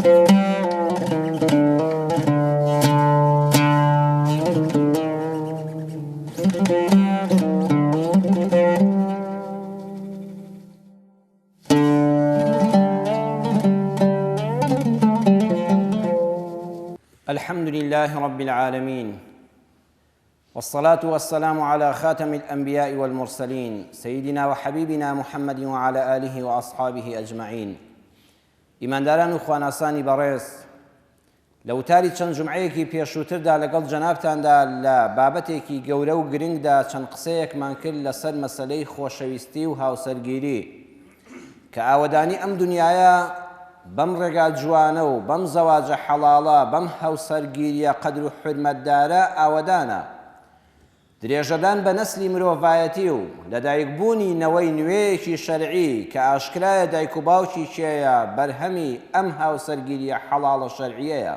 الحمد لله رب العالمين والصلاة والسلام على خاتم الأنبياء والمرسلين سيدنا وحبيبنا محمد وعلى آله وأصحابه أجمعين ئیمانداران و خواناسانی بەڕێز لە وتاری چەند جومعەیەکی پێشووتردا لەگەڵ جەنابتاندا لە بابەتێکی گەورە و گرنگدا چەند قسەیەکمان کرد لەسەر مەسەلەی خۆشەویستی و هاوسەرگیری کە ئاوەدانی ئەم دنیایە بەم ڕێگا جوانە و بەم زەواجە حەڵاڵە بەم هاوسەرگیریە قەدر و حورمەتدارە ئاوەدانە. درێژەدان بە نەسلی مرۆڤایەتی و لەدایکبوونی نەوەی نوێیەکی شەرعی کە ئاشکرایە دایک و باوکی کێیە بەرهەمی ئەم هاوسەرگیریە حەڵاڵە شەرعیەیە.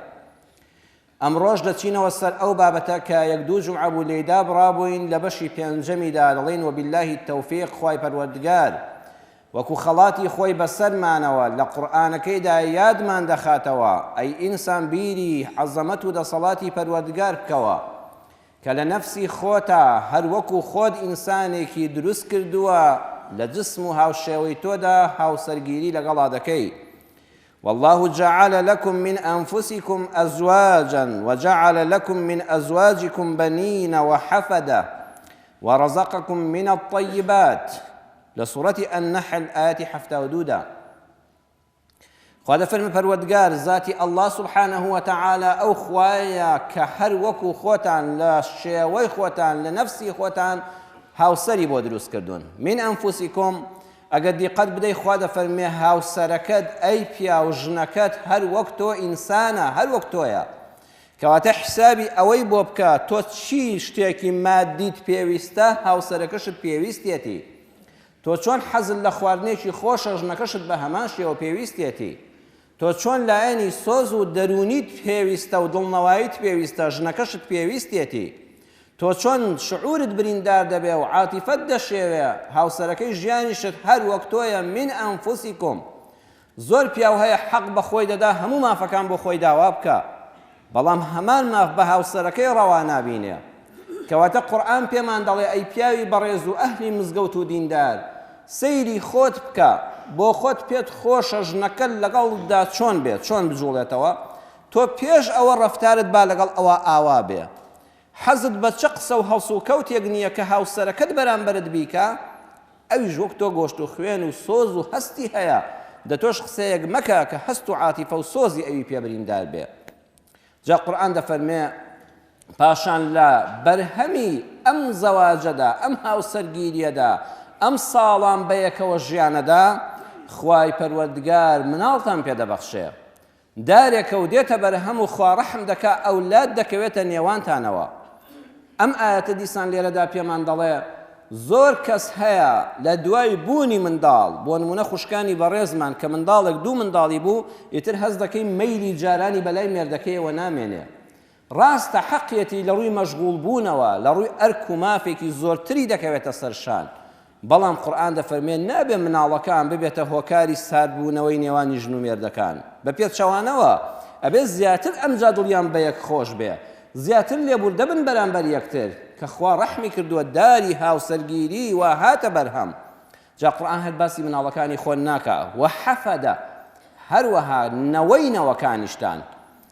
ئەمڕۆش دەچینەوە سەر ئەو بابەتە کە یەک دوو جومعە بوو لێی دابڕابووین لە بەشی پێنجەمیدا دەڵێین وباللە التوفیق خوای پەروەردگار وەکو خەڵاتی خۆی بەسەرمانەوە لە قورئانەکەیدا یادمان دەخاتەوە ئەی ئینسان بیری عەزەمەت و دەسەڵاتی پەروەردگار بکەوە کە لە نەفسی خۆتا هەر وەکو خۆت ئینسانێکی دروست کردووە لە جسم و هاوشێوەی تۆدا هاوسەرگیری لەگەڵا دەکەی واللە جعل لکم من انفسکم ازواجا وجعل لکم من ازواجکم بنین وحفدە ورزقکم من الطیبات لە سورەتی النحل ئایەتی 72 دا خوا دەفەرمێ پەروەردگار زاتی اللە سبحانه وتعالی ئەو خوایە کە هەر وەکو خۆتان لە شێوەی خۆتان لە نەفسی خۆتان هاوسەری بۆ دروست کردوون من ئەنفوسیکم ئەگەر دیقەت بدەی خوا دەفەرمێ هاوسەرەکەت ئەی پیاو ژنەکەت هەر وەک تۆ ئینسانە هەر وەک تۆیە کەواتە حسابی ئەوەی بۆ بکە تۆ چی شتێکی مادیت پێویستە هاوسەرەکەشت پێویستێتی تۆ چۆن حەزت لە خواردنێکی خۆشە ژنەکەشت بە هەمان شێوە پێویستێتی. تۆ چۆن لایەنی سۆز و دەروونیت پێویستە و دڵنەواییت پێویستە ژنەکەشت پێویستێتی. تۆ چۆن شعورت بریندار دەبێ و عاتیفەت دەشێوێ هاوسەرەکەی ژیانیشت هەر وەک تۆیە من انفسکم زۆر پیاو هەیە حەق بە خۆی دەدا هەموو مافەکان بۆ خۆی داوا بکا بەڵام هەمان ماف بە هاوسەرەکەی ڕەوا نابینێ کەواتە قورئان پێمان دەڵێ ئەی پیاوی بەڕێز و ئەهلی مزگەوت و دیندار سەیری خۆت بکە بۆ خۆت پێت خۆشە ژنەکەت لەگەڵدا چۆن بێ چۆن بجوڵێتەوە تۆ پێش ئەوە ڕەفتارت با لەگەڵ ئەوە ئاوا بێ حەزت بە چ قسە و هەڵسوکەوتێک نییە کە هاوسەرەکەت بەرامبەرت بیکا ئەویش وەک تۆ گۆشت و خوێن و سۆز و هەستی هەیە، دە تۆش قسەیەک مەکە کە هەست و عاتیفە و سۆزی ئەوی پێ بریندار بێ. جا قورئان دەفەرمێ، پاشان لە بەرهەمی ئەم زەواجەدا، ئەم هاوسەرگیرییەدا، ئەم ساڵان بەیەکەوە ژیانەدا، خوای پەروەردگار مناڵتان پێ دەبەخشێ. دارێکە و دێتە بەرهەم و خوا ڕەحم دەکا ئەولاد دەکەوێتە نێوانتانەوە. ئەم ئایەتە دیسان لێرەدا پێمان دەڵێ زۆر کەس هەیە لە دوای بوونی منداڵ بۆ نمونە خوشکانی بەڕێزمان کە منداڵێک دوو منداڵی بوو ئیتر هەست دەکەی مەیلی جارانی بەلای مێردەکەیەوە نامێنێ ڕاستە حەقیەتی لە ڕووی مەشغوڵ بوونەوە، لە ڕووی ئەرک و مافێکی زۆرتری دەکەوێتە سەر شان، بەڵام قورئان دەفەرموێ نابێ مناڵەکان ببێتە هۆکاری ساردبوونەوەی نێوانی ژن و مێردەکان، بە پێچەوانەوە ئەبێ زیاتر ئەمجا دڵیان بە یەک خۆش بێ، زیاتر لێبوردە بن بەرامبەر یەکتر، کە خوا ڕەحمی کردووە داری هاوسەرگیری وا هاتە بەرهەم. جا قورئان هەر باسی مناڵەکانی خۆن ناکا، وحفدە، هەروەها نەوەی نەوەکانیشتان.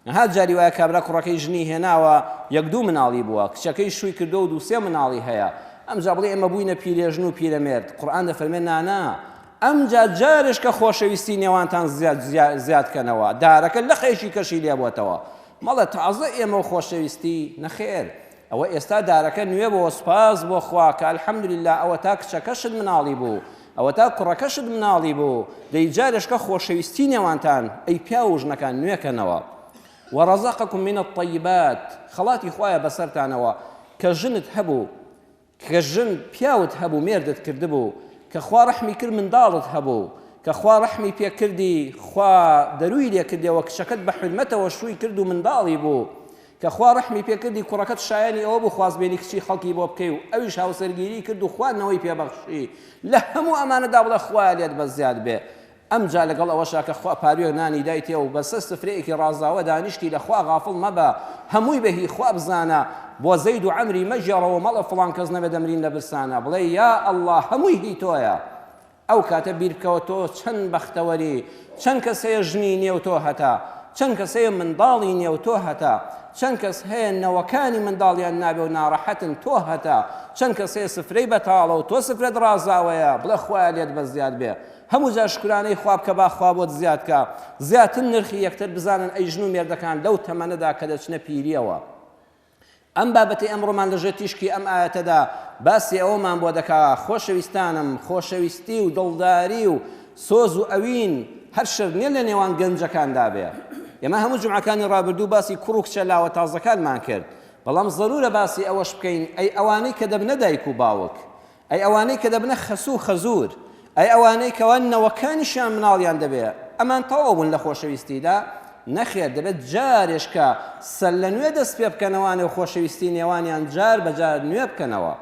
ها جاری وایە کابرا کوڕەکەی ژنی هێناوە یەک دوو مناڵی بووە کچەکەی شووی کردووە و دوو سێ مناڵی هەیە ئەمجا بڵێ ئێمە بووینە پیرێژن و پیرەمێرد قورئان دەفەرمێ نانا ئەمجا جارێش کە خۆشەویستی نێوانتان زیاد زیاد کەنەوە دارەکە لەقێکی کەشی لێبووەتەوە مەڵێ تازە ئێمە و خۆشەویستی نەخێر ئەوە ئێستا دارەکە نوێ بۆوە سوپاس بۆ خوا کە الحمدللە ئەوەتا کچەکەشت مناڵی بوو ئەوەتا کوڕەکەشت مناڵی بوو دەی جارێشکە خۆشەویستی نێوانتان ئەی پیاو و ژنەکان نوێکەنەوە ورزقکم من الطیبات خەڵاتی خوایە بەسەرتانەوە کە ژنت هەبوو کە ژن پیاوت هەبوو مێردت کردبوو کە خوا ڕەحمی کرد منداڵت هەبوو کە خوا ڕەحمی پێ کردی خوا دەرووی لێ کردیەوە کچەکەت بە حورمەتەوە شووی کرد و منداڵی بوو کە خوا ڕەحمی پێ کردی کوڕەکەت شایەنی ئەوە بوو خوازبێنی کچی خەڵکی بۆ بکەی و ئەویش هاوسەرگیری کرد و خوا نەوەی پێ بەخشی لە هەموو ئەمانەدا بڵێ خوایە لێت بەزیاد بێ. ئەمجا لەگەڵ ئەوەشا کە خوا پاروێک نانی دایتێ و بەسەر سفرەیەکی ڕازاوە دانیشتی لە خوا غافڵ مەبە، هەمووی بە هی خوا بزانە، بۆ زەید و عەمری مەگێڕەوە مەڵێ فڵان کەس نەبێ دەمرین لە برسانا، بڵێ یا اللە هەمووی هی تۆیە. ئەو کاتە بیر بکەوە تۆ چەند بەختەوەری، چەند کەس هەیە ژنی نێو تۆ هەتە، چەند کەس هەیە منداڵی نێو تۆ هەتە، چەند کەس هەیە نەوەکانی منداڵیان نابێ و ناڕەحەتن تۆ هەتە، چەند کەس هەیە سفرەی بەتاڵە و تۆ سفرەت ڕازاوەیە، بڵێ خوایە لێت بەزیاد بێ. هەموو جار شوکرانەی خوا بکە با خوا بۆت زیاد کا زیاتر نرخی یەکتر بزانن ئەی ژن و مێردەکان لەو تەمەنەدا کە دەچنە پیریەوە ئەم بابەتەی ئەمڕۆمان لەژێر تیشکی ئەم ئایەتەدا باسی ئەوەمان بۆ دەکا خۆشەویستانم خۆشەویستی و دڵداری و سۆز و ئەوین هەر شەرت نییە لە نێوان گەنجەکاندا بێ ئێمە هەموو جومعەکانی ڕابردوو باسی کوڕ و کچە لاوە تازەکانمان کرد بەڵام زەرورە باسی ئەوەش بکەین ئەی ئەوانەی کە دەبنە دایک و باوک ئەی ئەوانەی کە دەبنە خەسوو و خەزوور، ئەی ئەوانەی کەوا نەوەکانیشیان مناڵیان دەبێ، ئەمان تەواو بوون لە خۆشەویستیدا؟ نەخێر، دەبێت جارێشکە سەرلەنوێ دەست پێ بکەنەوانێ و خۆشەویستی نێوانیان جار بە جار نوێ بکەنەوە.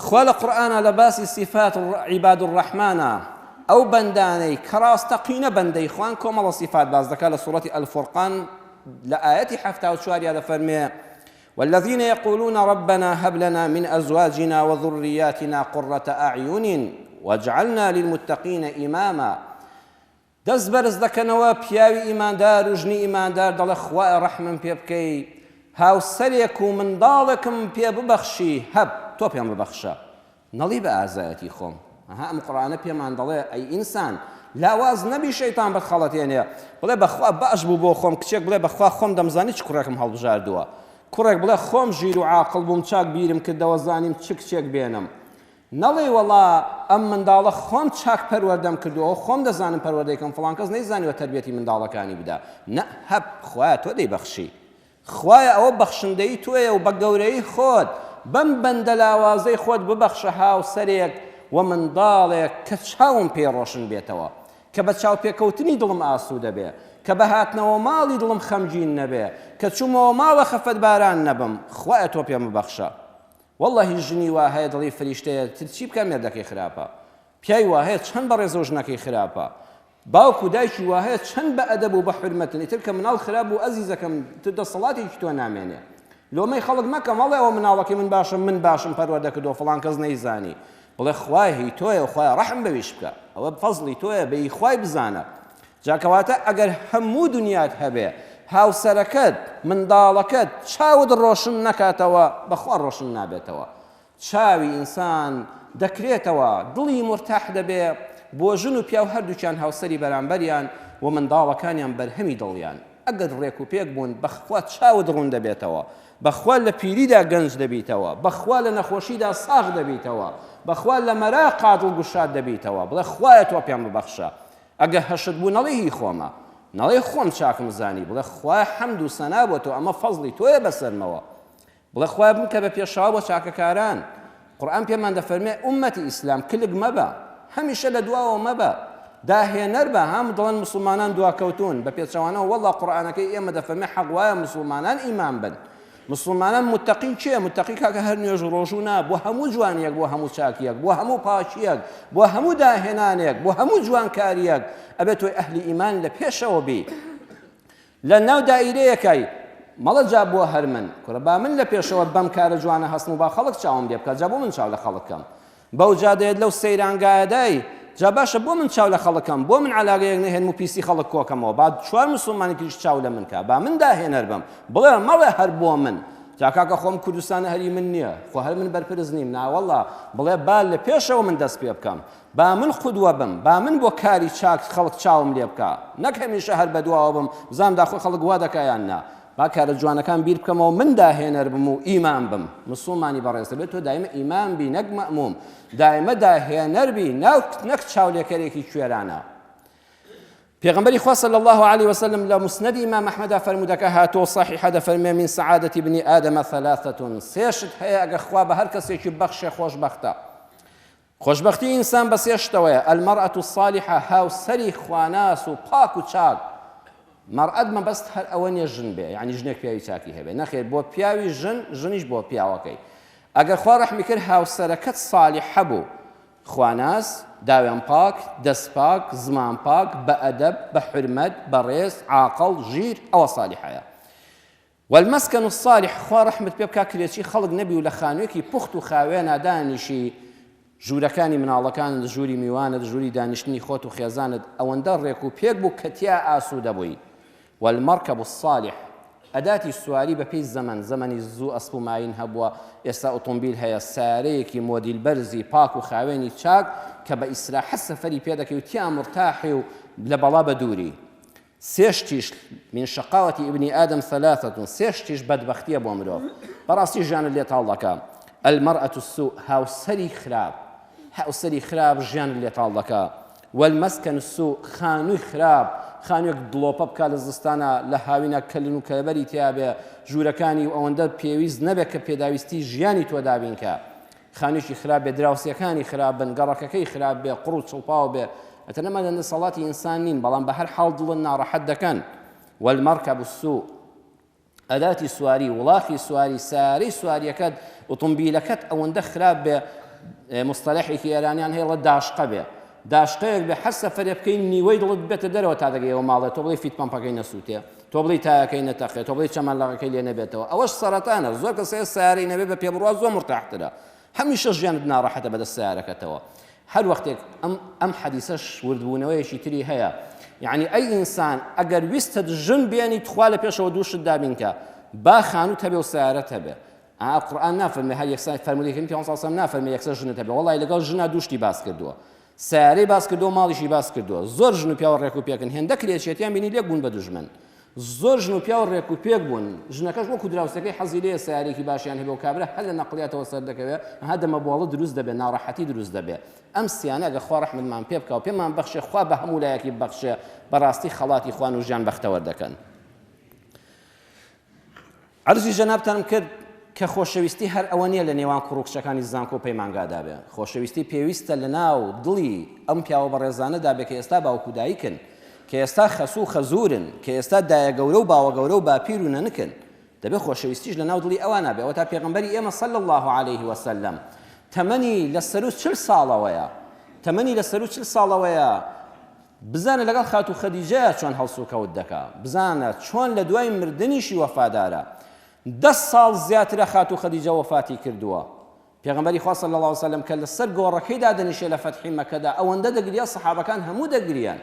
خوا لە قورئانا لە باسی سیفات عیباد الرحمانا، ئەو بەندانەی کە ڕاستەقینە بەندەی خوان کۆمەڵە سیفات باس دەکات لە سوڕەتی الفرقان لە ئایەتی 74 یا دەفەرموێ والذین یقولون ربنا هب لنا من ازواجنا وذریاتنا قرة اعین واجعلنا للمتقین اماما دەست بەرز دەکەنەوە پیاوی ئیماندار و ژنی ئیماندار دەڵێ خوایە ڕەحمم پێ بکەی هاوسەرێک و منداڵێکم پێ ببەخشی هەب تۆ پێم ببەخشە نەڵی بە ئازایەتی خۆم. ئەها ئەم قورئانە پێمان دەڵێ ئەی ئینسان لاواز نەبی شەیتان بتخەڵەتێنێ بڵێ بەخوا باش بوو بۆ خۆم کچێک بڵێ بەخوا خۆم دەمزانی چ کوڕێکم هەڵبژاردووە کوڕێک بڵێ خۆم ژیر و عاقڵ بووم چاک بیرم کردەوە زانیم چ کچێک بێنم نەڵێ وەڵا ئەم منداڵە خۆم چاک پەروەردەم کردووە خۆم دەزانم پەروەردەی کەم فڵان کەس نەیزانیوە تەربیەتی منداڵەکانی بدا نە هەب خوایە تۆ دەیبەخشی خوایە ئەوە بەخشندەیی تۆیە و بە گەورەیی خۆت بەم بەندە لاوازەی خۆت ببەخشە هاوسەرێک و منداڵێک کە چاوم پێی ڕۆشن بێتەوە، کە بە چاوپێکەوتنی دڵم ئاسوودە بێ، کە بە هاتنەوە ماڵی دڵم خەمگین نەبێ، کە چوومەوە ماڵە خەفەتباران نەبم، خوایە تۆ پێم ببەخشە. وەڵڵەهی ژنی وا هەیە دڵی فریشتەیە تر چی بکا مێردەکەی خراپە. پیاوی وا هەیە چەند بەڕێزە و ژنەکەی خراپە. باوک و دایکی وا هەیە چەند بە ئەدەب و بە حورمەتن ئیتر کە مناڵ خراپ بوو ئەزیزەکەم تر دەسەڵاتێکی تۆ نامێنێ لۆمەی خەڵک مەکە مەڵێ ئەوە مناڵەکەی من باشە من باشم پەروەردە کردووە فڵان کەس نەیزانی بڵێ خوای هی تۆیە و خوایە ڕەحم بەویش بکە ئەوە فەزڵی تۆیە بە هی خوای بزانە جا کەواتە ئەگەر هەموو دنیات هەبێ هاوسەرەکەت منداڵەکەت چاوت ڕۆشن نەکاتەوە بەخوا ڕۆشن نابێتەوە چاوی ئینسان دەکرێتەوە، دڵی مورتاح دەبێ، بۆ ژن و پیاو هەردووکیان هاوسەری بەرامبەریان و منداڵەکانیان بەرهەمی دڵیان، ئەگەر ڕێک و پێک بوون بەخوا چاوت ڕوون دەبێتەوە، بەخوا لە پیریدا گەنج دەبیتەوە، بەخوا لە نەخۆشیدا ساغ دەبیتەوە، بەخوا لە مەراقا دڵگوشاد دەبیتەوە، بڵێ خوایە تۆ پێم ببەخشە، ئەگەر هەشت بوو نەڵێ هی خۆمە، نەڵێ خۆم چاکم زانی، بڵێ خوایە حەمد و سەنا بۆ تۆ ئەمە فەزڵی تۆیە بەسەرمەوە. بڵێ خوایە بمکە بە پێشەوا بۆ چاکەکاران. قورئان پێمان دەفەرمێ ئوممەتی ئیسلام کلک مەبە، هەمیشە لە دواوە مەبە، داهێنەر بە، هەم دەڵێن موسڵمانان دواکەوتوون، بە پێچەوانەوە وەڵڵا قورئانەکەی ئێمە دەفەرمێ حەق وایە موسڵمانان ئیمام بن. موسڵمانان متەقی کێ؟ متەقی کاکە هەر نوێژ و ڕۆژوو نا، بۆ هەموو جوانیەک، بۆ هەموو چاکیەک، بۆ هەموو پاکیەک، بۆ هەموو داهێنانێک، بۆ هەموو جوانکاریەک ئەبێ تۆی ئەهلی ئیمان لە پێشەوە بی. لە ناو دائیرەیەکای مەڵە جا بۆ هەر من کورە با من لە پێشەوە بەم کارە جوانە هەستم و با خەڵک چاوم لێ بکات جا بۆ من چاو لە خەڵک کەم بەو جادەیەت لەو سەیرانگایەدای جا باشە بۆ من چاو لە خەڵک کەم بۆ من عەلاگەیەک نەهێنم و پیسی خەڵک کۆکەمەوە با چوار مسوڵمانی تریش چاو لە من کا با من داهێنەر بم بڵێ مەڵێ هەر بۆ من جا کاکە خۆم کوردستانە هەری من نییە خۆ هەر من بەرپرس نیم ناوەڵا بڵێ با لە پێشەوە من دەست پێ بکەم با من قودوە بم، با من بۆ کاری چاک خەڵک چاوم لێ بکا، نەک هەمیشە هەر بەدواوە بم، بزانم داخۆ خەڵک وا دەکا یان نا. با کارە جوانەکان بیر بکەمەوە من داهێنەر بم و ئیمام بم. مسوڵمانی بەڕێز دەبێت تۆ دایمە ئیمام بی نەک مەئموم، دایمە داهێنەر بی نەک چاولێکەرێکی کوێرانە. پێغەمبەری خوا صلی اللە علیه وسلم لە مسند ئیمام ئەحمەدا فەرموودەکە هاتووە صحیحە دەفەرمێ من سعادة ابن آدم ثلاثة سێ شت هەیە ئەگەر خوا بە هەر کەسێکی بەخشێ خۆشبەختە. خۆشبەختی ئینسان بە سێ شتەوەیە، المرأة الصالحە، هاوسەری خواناس و پاک و چاک، مەرئەت مەبەست هەر ئەوە نیە ژن بێ، یانی ژنێک پیاوی چاکی هەبێ، نەخێر بۆ پیاوی ژن، ژنیش بۆ پیاوەکەی. ئەگەر خوا ڕەحمی کرد هاوسەرەکەت صالحە بوو، خواناس، داوێن پاک، دەست پاک، زمان پاک، بە ئەدەب، بە حورمەت، بەڕێز، عاقڵ، ژیر، ئەوە سالیحەیە. والمسکن الصالح، خوا ڕەحمت پێ بکا کرێچی خەڵک نەبی و لە خانوویەکی پوخت و خاوێنا دانیشی، ژوورەکانی مناڵەکانت، ژووری میوانت، ژووری دانیشتنی خۆت و خێزانت ئەوەندە ڕێک و پێک بوو کە تیا ئاسوودە بووی. والمرکب الصالح، ئەداتی سواری بە پێی زەمەن، زەمەنی زوو ئەسپ و ماین هەبووە، ئێستا ئۆتۆمبیل هەیە، سەیارەیەکی مۆدیل بەرزی پاک و خاوێنی چاک کە بە ئیسراحەت سەفەری پێ دەکەی و تیا مورتاحی و لە بەڵا بە دووری. سێ شتیش، من شقاوة ابن آدم ثلاثة، سێ شتیش بەدبەختییە بۆ مرۆڤ، بەڕاستی ژیانت لێ تاڵ دەکا، المرأة السوء، هاوسەری خراپ، هاوسەری خراپ ژیانت لێ تاڵ دەکا، والمسکن السوء، خانووی خراپ، خانوویەک دڵۆپە بکا لە زستانا، لە هاوینا کەلن و کەلەبەری تیا بێ، ژوورەکانی و ئەوەندە پێویست نەبێ کە پێداویستی ژیانی تۆ دابین کا. خانوویەکی خراپ بێ، دراوسێکانی خراپ بن، گەڕەکەکەی خراپ بێ، قوڕ و چڵپاو بێ، ئەتە نەما لە دەسەڵاتی ئینسان نین، بەڵام بە هەر حاڵ دڵت ناڕەحەت دەکەن. والمرکب السوء، ئەداتی سواری، وڵاخی سواری، سەیارەی سواریەکەت، ئوتومبیلەکەت ئەوەندە خراپ بێ، مستەلەحێکی ئێرانیان هەیە ڵە داشقە بێ، داشقەیەک بێ هەر سەفەرێ بکەی نیوەی دڵت بێتە دەرەوە تا دەگەیەوە ماڵێ، تۆ بڵێی فیت پەمپەکەی نەسووتێ، تۆ بڵێی تایەکەی نەتەقێ، تۆ بڵێی چەمەنلەغەکەی لێ نەبێتەوە، ئەوەش سەرەتانە، زۆر کەس هەیە سەیارەی نەبێ بە پێ بڕوا زۆر مورتاحترە، هەمیشە ژیانت ناڕەحەتە بەدەست سەیارەکەتەوە. هەر وەختێک ئەم ئەم حەدیسەش وردبوونەوەیەکی تری هەیە یعنی ئەی ئینسان ئەگەر ویستت ژن بێنی تخوا لە پێشەوە دوو شت دابین کە با خانوت هەبێ و سەیارەت هەبێ ئا قورئان نافەرمێ هەر یەکسان فەرموودەکەی پێغەمبەر صلی الله علیه و سلم نافەرمێ یەکسەر ژنت هەبێ وەڵی لەگەڵ ژنا دوو شتی باس کردووە سەیارەی باس کردووە ماڵیشی باس کردووە زۆر ژن و پیاو ڕێک و پێکن هێندە کرێچێتیان بینی لێک بوون بە دوژمن زۆر ژن و پیاو ڕێک و پێک بوون، ژنەکەش وەکو دراوسێکەی حەزی لێیە سەیارەیەکی باشیان هەبێ و کابرا هەر لە نەقڵیاتەوە سەردەکەوێ، ئەها دەمەبۆڵە دروست دەبێ، ناڕەحەتی دروست دەبێ. ئەم سیانە گەر خوا ڕەحمتمان پێ بکا و پێمان بەخشێ، خوا بە هەموو لایەکی ببەخشێ، بەڕاستی خەڵاتی خوان و ژیان بەختەوەر دەکەن. عەرزی جەنابتانم کرد کە خۆشەویستی هەر ئەوە نییە لە نێوان کوڕ و کچەکانی زانکۆ و پەیمانگادا بێ، خۆشەویستی پێویستە لە ناو دڵی ئەم پیاوە بەڕێزانەدا بێ کە ئێستا باوک و دایکن، کە ئێستا خەسوو و خەزوورن، کە ئێستا دایەگەورە و باوەگەورە و باپیر و نەنکن. دەبێ خۆشەویستیش لە ناو دڵی ئەوانا بێ. ئەوەتا پێغەمبەری ئێمە صلی اللە علیه وسلم تەمەنی لە سەروو چل ساڵەوەیە، تەمەنی لە سەروو چل ساڵەوەیە، بزانە لەگەڵ خاتوو خەدیجەیا چۆن هەڵسوکەوت دەکا، بزانە چۆن لە دوای مردنیشی وەفادارە. دە ساڵ زیاترە خاتوو خەدیجە وەفاتی کردووە. پێغەمبەری خوا صلی اللە علیە وسلم کە لەسەر گۆڕەکەی دادەنیشێ لە فەتحی مەککەدا ئەوەندە دەگریا سەحابەکان هەموو دەگریان.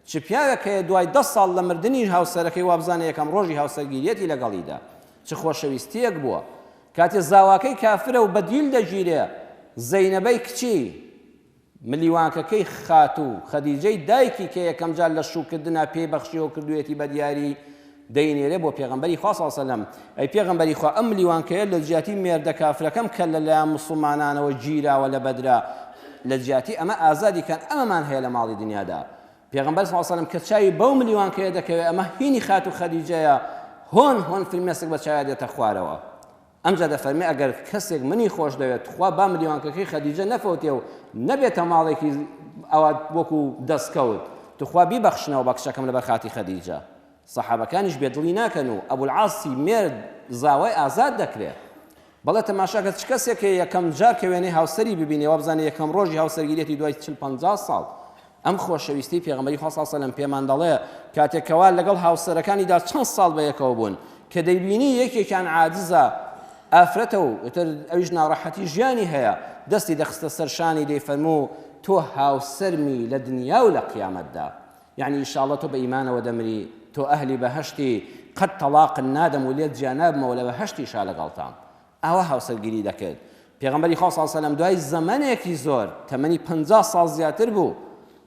چ پیاوێک هەیە دوای دە ساڵ لە مردنی هاوسەرەکەی وابزانێ یەکەم ڕۆژی هاوسەرگیریەتی لەگەڵیدا. چ خۆشەویستییەک بووە. کاتێ زاواکەی کافرە و بە دیل دەگیرێ زەینەبەی کچی، ملیوانکەکەی خاتوو خەدیجەی دایکی کە یەکەم جار لە شووکردنا پێی بەخشیوە و کردوویەتی بە دیاری دەینێرێ بۆ پێغەمبەری خوا صلی اللە علیە وسلم، ئەی پێغەمبەری خوا ئەم ملیوانکەیە لە جیاتی مێردە کافرەکەم کە لە لایەن موسڵمانانەوە گیراوە لە بەدرا لە جیاتی ئەمە ئازادی کەن ئەمەمان هەیە لە ماڵی دنیادا. پێغەمبەر صلی اللە علیە وسلم کە چاوی بەو ملیوانکەیە دەکەوێ ئەمە هینی خاتوو خەدیجەیە هۆن هۆن فرمێسک بە چاویا دێتە خوارەوە. ئەمجا دەفەرمێ ئەگەر کەسێک منی خۆش دەوێت تخوا با ملیوانکەکەی خەدیجە نەفەوتێ و نەبێتە ماڵێکی ئەوا وەکو دەستکەوت تخوا بیبەخشنەوە بە کچەکەم لەبەر خاتی خەدیجە سەحابەکانیش بێدڵی ناکەن و ئەبولعاسی مێرد زاوای ئازاد دەکرێ بەڵێ تەماشاکە چ کەسێک هەیە یەکەم جار کە وێنەی هاوسەری ببینێ وابزانێ یەکەم ڕۆژی هاوسەرگیریەتی دوای چل پەنجا ساڵ ئەم خۆشەویستیەی پێغەمبەری خوا صلی اللە علیە وسلم پێمان دەڵێ کاتێک کەوا لەگەڵ هاوسەرەکانیدا چەند ساڵ بەیەکەوە بوون کە دەیبینی یەکێکیان عاجزە ئافرەتە و ئیتر ئەویش ناڕەحەتی ژیانی هەیە دەستی دەخستە سەر شانی دەیفەرموو تۆ هاوسەرمی لە دنیا و لە قیامەتدا یعنی ئیشاڵڵە تۆ بە ئیمانەوە دەمری تۆ ئەهلی بەهەشتی قەت تەڵاقت نادەم و لێت جیا نابمەوە لە بەهەشتیشا لەگەڵتام ئاوا هاوسەرگیری دەکرد. پێغەمبەری خوا صلی اللە علیە وسلم دوای زەمەنێکی زۆر، تەمەنی 50 ساڵ زیاتر بوو،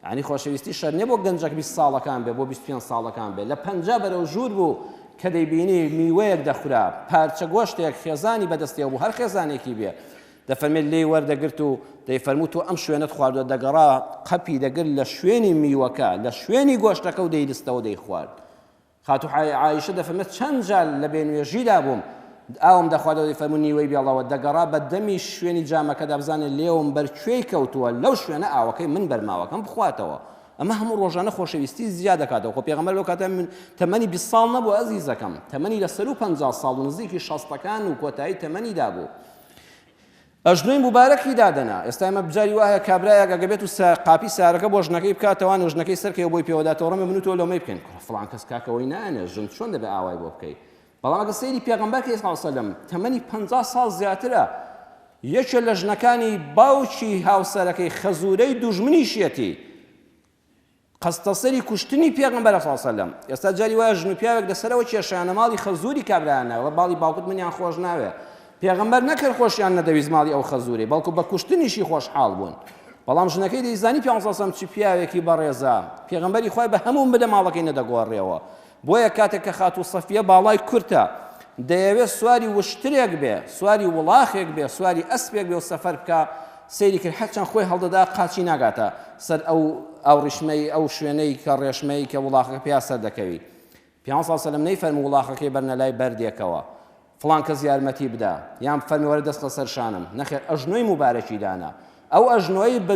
یعنی خۆشەویستی شەرت نیە بۆ گەنجەک 20 ساڵەکان بێ بۆ 25 ساڵەکان بێ، لە 50 بەرەو ژوور بوو کە دەیبینی میوەیەک دەخورا، پارچە گۆشتێک خێزانی بەدەستیەوە بوو، هەر خێزانێکی بێ، دەفەرمێت لێی وەردەگرت و دەیفەرموو تۆ ئەم شوێنەت خواردووە، دەگەڕا قەپی دەگرت لە شوێنی میوەکە، لە شوێنی گۆشتەکە و دەیلستەوە دەیخوارد. خاتوو عائیشە دەفەرمێت چەند جار لە بێ نوێژیدا بووم ئاوم دەخواردەوە دەیفەرموو نیوەی بێڵەوە دەگەڕا بە دەمی شوێنی جامەکەدا بزانێ لێوم بەر کوێی کەوتووە لەو شوێنە ئاوەکەی من بەرماوەکەم بخواتەوە ئەمە هەموو ڕۆژانە خۆشەویستی زیاد دەکاتەوە خۆ پێغەمبەر لەو کاتە من تەمەنی 20 ساڵ نەبوو ئەزیزەکەم تەمەنی لە سەروو 50 ساڵ و نزیکی شەستەکان و کۆتایی تەمەنیدا بوو. ئەژنۆی موبارەکی دادەنا. ئێستا ئێمە جاری وا هەیە کابرایەک ئەگەر بێت و قاپی سارەکە بۆ ژنەکەی بکاتەوە و ژنەکەی سەرکەوێ بۆی پێوەداتەوە ڕەمێ من و تۆ لۆمەی بکەین کوڕە فڵان کەس کاکە ئەوەی نایەنێ ژن چۆن دەبێ ئاوای بۆ بکەی بەڵام ئەگەر سەیری پێغەمبەر کەی صلی وسلم تەمەنی 50 ساڵ زیاترە یەکێ لە ژنەکانی باوکی هاوسەرەکەی خەزورەی دوژمنیشیەتی قەستەسەری کوشتنی پێغەمبەرە صلی سەلەم. ئێستا جاری وایە ژن و پیاوێک لەسەرەوە کێشەیانە ماڵی خەزوری کابرایان ناوێ ماڵی باوکت منیان خۆش ناوێ پێغەمبەر نەک هەر خۆشیان نەدەویست ماڵی ئەو خەزورەی بەڵکو بە کوشتنیشی خۆشحاڵ بوون بەڵام ژنەکەی دەیزانی پێغەمبەر صلی سەلەم چ پیاوێکی بەڕێزە پێغەمبەری خوای بە هەموو بنەماڵەکەی نەدەگۆڕیەوە بۆیە کاتێک کە خاتوو سەفیە باڵای کورتە دەیەوێت سواری وشترێک بێ، سواری وڵاخێک بێ، سواری ئەسپێک بێ و سەفەر بکا، سەیری کرد هەرچەند خۆی هەڵدەدا قاچی ناگاتە سەر ئەو ئاوڕیشمەی ئەو شوێنەی کە ڕێشمەی کە وڵاخەکە پیا سەر دەکەوی. پێغەمبەر صلی اللە علیە وسلم نەیفەرموو وڵاخەکەی بەرنە لای بەردێکەوە فڵان کەس یارمەتی بدا یان فەرمی وەرە دەست لەسەر شانم، نەخێر ئەژنۆی موبارەکی دانا. ئەو ئەژنۆی بە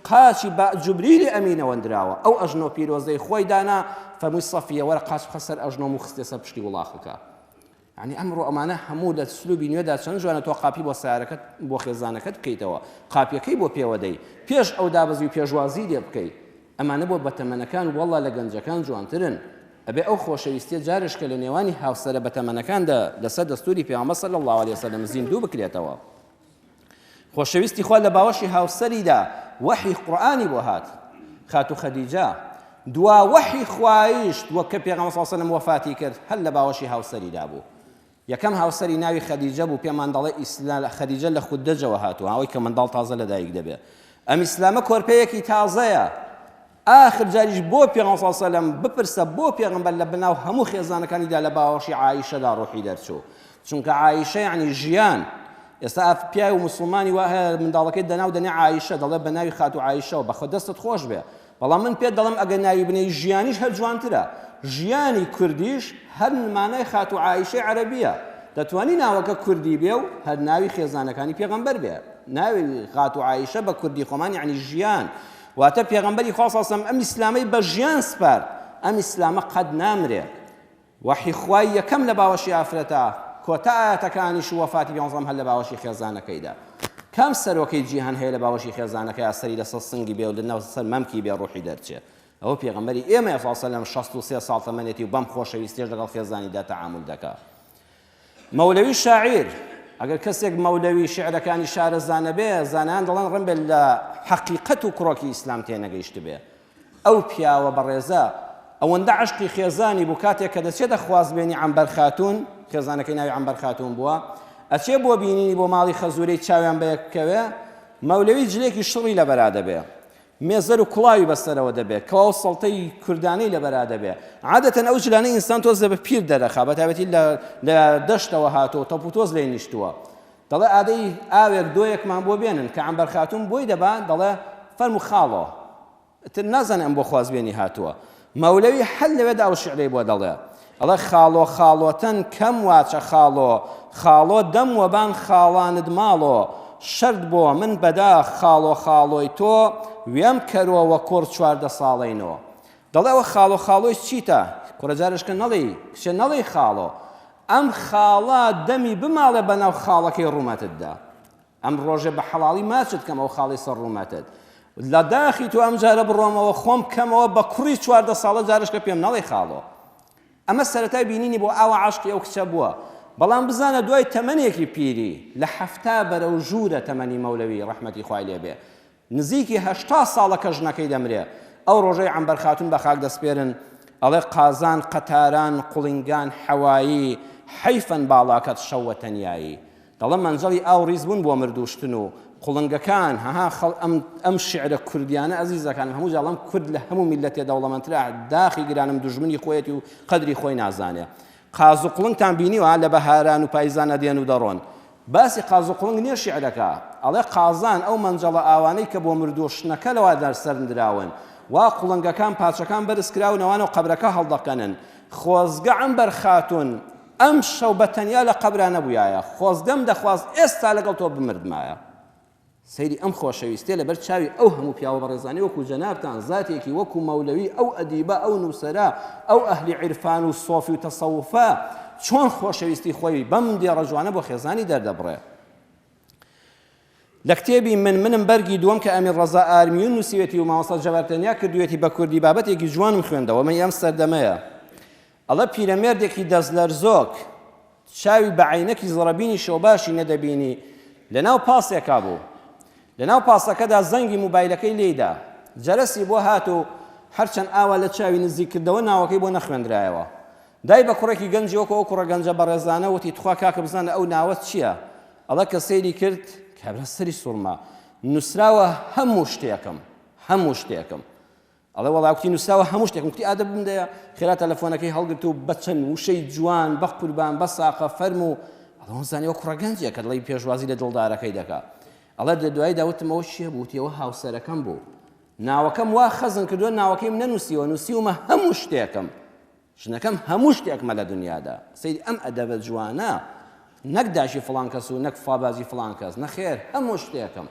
قاچی بە جوبریلی ئەمینەوە نراوە، ئەو ئەژنۆ پیرۆزەی خۆی دانا، فەرمووی سەفیە وەرە قاچ بخە سەر ئەژنۆم و خستیە سەر پشتی وڵاخەکە. یعنی ئەمڕۆ ئەمانە هەموو لە سلوبی نوێدا چەند جوانە تۆ قاپی بۆ سیارەکەت بۆ خێزانەکەت بکەیتەوە قاپیەکەی بۆ پێوە دەی پێش ئەو دابەزی و پێشوازی لێ بکەی ئەمانە بۆ بەتەمەنەکان واللە لە گەنجەکان جوانترن ئەبێ ئەو خۆشەویستیە جارێش کە لە نێوانی هاوسەرە بەتەمەنەکاندا لەسەر دەستوری پێغەمبەر صلی الله علیه وسلم زیندوو بکرێتەوە. خۆشەویستی خوا لە باوەشی هاوسەریدا وەحی قورئانی بۆ هات خاتوو خەدیجە دوا وەحی خوایش وەک کە پێغەمبەر صلی الله علیه وسلم وەفاتی کرد هەر لە باوەشی هاوسەریدا بوو یەکەم هاوسەری ناوی خەدیجە بوو پێمان دەڵێ ئیسلا خەدیجە لە خودەجەوە هاتووە ئەوەی کە منداڵ تازە لەدایک دەبێ ئەم ئیسلامە کۆرپەیەکی تازەیە ئاخر جاریش بۆ پێغەمبەر صلی اللە علیە وسلم بپرسە بۆ پێغەمبەر لە بناو هەموو خێزانەکانیدا لە باوەشی عائیشەدا ڕۆحی دەرچوو چونکە عائیشە یعنی ژیان ئێستا ئاف پیاو و مسلمانی وا هەیە منداڵەکەی دەناو دەنێ عائیشە دەڵێ بە ناوی خاتوو عائیشەوە بەخۆ دەستت خۆش بێ بەڵام من پێت دەڵێم ئەگەر ناوی بنێی ژیانیش هەر جوانترە ژیانی کوردیش هەر مانای خاتوو عائیشەی عەرەبیە دەتوانی ناوەکە کوردی بێ و هەر ناوی خێزانەکانی پێغەمبەر بێ ناوی خاتوو عائیشە بە کوردی خۆمان یعنی ژیان واتە پێغەمبەری خوا صلی اللە علیە وسلم ئەم ئیسلامەی بە ژیان سپارد، ئەم ئیسلامە قەت نامرێ. وەحی خوای یەکەم لە باوەشی ئافرەتە، کۆتا ئایەتەکانیش و وەفاتی پێغەمبەر صلی اللە علیە وسلم هەر لە باوەشی خێزانەکەیدا. کام سەرۆکەی جیهان هەیە لە باوەشی خێزانەکەیا سەری لەسەر سنگی بێ و لەناو سەر مەمکی بێ ڕوحی دەرچێ؟ ئەوە پێغەمبەری ئێمەیە صلی اللە علیە وسلم 63 ساڵ تەمەنێتی و بەم خۆشەویستیەش لەگەڵ خێزانیدا تەعامول دەکا. مەولەوی شاعیر، ئەگەر کەسێک مەولەوی شیعرەکانی شارەزا نەبێ، زانایان دەڵێن ڕەنبێ لە حەقیقەت و کڕۆکی ئیسلام تێنەگەیشتبێ. ئەو پیاوە بەڕێزە ئەوەندە عەشقی خێزانی بوو کاتێک کە دەچێتە خوازبێنی عەمبەر خاتوون، خێزانەکەی ناوی عەمبەر خاتوون بووە، ئەچێ بۆ بینینی بۆ ماڵی خەزوورەی چاویان بەیەک بکەوێ، مەولەوی جلێکی شڕی لەبەرا دەبێ. مێزەر و کوڵاوی بەسەرەوە دەبێ، کەواو سەڵتەی کوردانەی لەبەرا دەبێ. عادەتەن ئەو جلانەی ئینسان تۆزێ بە پیر دەرەخا، بەتایبەتی لە لە دەشتەوە هاتووە و تەپوتۆز لێی نیشتووە. دەڵێ ئادەی ئاوێک دۆیەکمان بۆ بێنن. کە عەمبەر خاتوون بۆی دەبا، دەڵێ فەرموو خاڵۆ. ئیتر نازانێ ئەم بۆ خوازبێنی هاتووە. مەولەوی هەر لەوێدا ئەو شیعرەی بۆ دەڵێ. ئەڵێ خاڵۆ خاڵۆتەن کەم واچە خاڵۆ خاڵۆ دەم وەبان خاڵانت ماڵۆ شەرت بۆ من بەداخ خاڵۆ خاڵۆی تۆ وێم کەرۆ وە کوڕ 14 ساڵەی نۆ دەڵێ ئەوە خاڵۆ خاڵۆی چیتە کوڕە جارشکە نەڵێی کچە نەڵێی خاڵۆ ئەم خاڵە دەمی بماڵێ بەناو خاڵەکەی ڕوومەتتدا ئەم ڕۆژێ بە حەڵاڵی ماچت کەم ئەو خاڵی سەر ڕوومەتت لە داخی تۆ ئەم جارە بڕۆمەوە خۆم کەمەوە بە کوڕی 14 ساڵە جارشکە پێم نەڵێ خاڵۆ ئەمە سەرەتای بینینی بۆ ئاوا عاشقی ئەو کچە بووە بەڵام بزانە دوای تەمەنێکی پیری لە 70 بەرەو ژوورە تەمەنی مەولەوی ڕەحمەتی خوای لێبێ نزیکی 80 ساڵە کە ژنەکەی دەمرێ ئەو ڕۆژەی عەمبەر خاتون بە خاک دەسپێرن ئەڵێ قازان قەتاران قوڵینگان حەوایی حەیفەن باڵاکەت شەوە تەنیایی دەڵێم مەنجەڵی ئاو ڕیز بوون بۆ مردووشتن و قوڵنگەکان، هەها خەڵ ئەم ئەم شیعرە کوردیانە ئەزیزەکانم هەموو جا ئەڵێم کورد لە هەموو میللەتێ دەوڵەمەندترە داخی گرانم دوژمنی خۆیەتی و قەدری خۆی نازانێ قاز و قوڵنگتان بینیوە لە بەهاران و پایزانە دێن و دەڕۆن باسی قاز و قوڵنگ نییە شیعرەکە ئەڵێ قازان ئەو مەنجەڵە ئاوانەی کە بۆ مردووشتنەکە لەوا سەرندراون وا قوڵنگەکان پاچەکان بەرز کراونەوانە و قەبرەکە هەڵدەکەنن خۆزگە عەمبەر خاتوون ئەم شەو بە تەنیا لە قەبرا نەبوویایە، خۆزگەم دەخواست ئێستا لەگەڵ تۆ بمردمایە. سەیری ئەم خۆشەویستیە لەبەر چاوی ئەو هەموو پیاوە بەڕێزانەی وەکوو جەنابتان، زاتێکی وەکوو مەولەوی، ئەو ئەدیبە، ئەو نووسەرە، ئەو ئەهلی عیرفان و سۆفی و تەسەوفە، چۆن خۆشەویستی خۆی بەم دێڕە جوانە بۆ خێزانی دەردەبڕێ. لە کتێبی من منم بەرگی دووەم کە ئەمیر ڕەزا ئارمیون نووسیوێتی و مامۆستا جەبار تەنیا کردوویەتی بە کوردی بابەتێکی جوانم خوێندەوە من ئەم سەردەمەیە ئەڵێ پیرەمێردێکی دەستلەرزۆک چاوی بە عەینەکی زڕەبینیشەوە باشی نەدەبینی لەناو پاسێکا بوو لەناو پاسەکەدا زەنگی موبایلەکەی لێیدا جەرەسی بۆ هات و هەرچەند ئاوا لە چاوی نزیک کردەوە ناوەکەی بۆ نەخوێندرایەوە دای بە کوڕێکی گەنجی وەکو ئەو کوڕە گەنجە بەڕێزانە وتی تخوا کاکە بزانە ئەو ناوە چییە ئەڵێ کە سەیری کرد کابرا سەری سوڕما نووسراوە هەموو شتێکم هەموو شتێکم ئەڵێ وەڵا کوتی نووسراوە هەموو شتێکم کوتی ئادە بمدەیە خێرا تەلەفۆنەکەی هەڵگرت و بە چەند وشەی جوان بە قوربان بە ساقە فەرموو ئەڵێ وەم زانیوە کوڕە گەنجێکە دڵی پێشوازی لە دڵدارەکەی دەکا ئەڵێ لە دواییدا وتم ئەوە چییە بوو وتی ئەوە هاوسەرەکەم بوو ناوەکەم وا خەزن کردووە ناوەکەیم نەنووسیوە نووسیومە هەموو شتێکم ژنەکەم هەموو شتێکمە لە دنیادا. سەیری ئەم ئەدەبە جوانە نەک دایکی فڵان کەس و نەک فابازی فڵان کەس نەخێر هەموو شتێکم.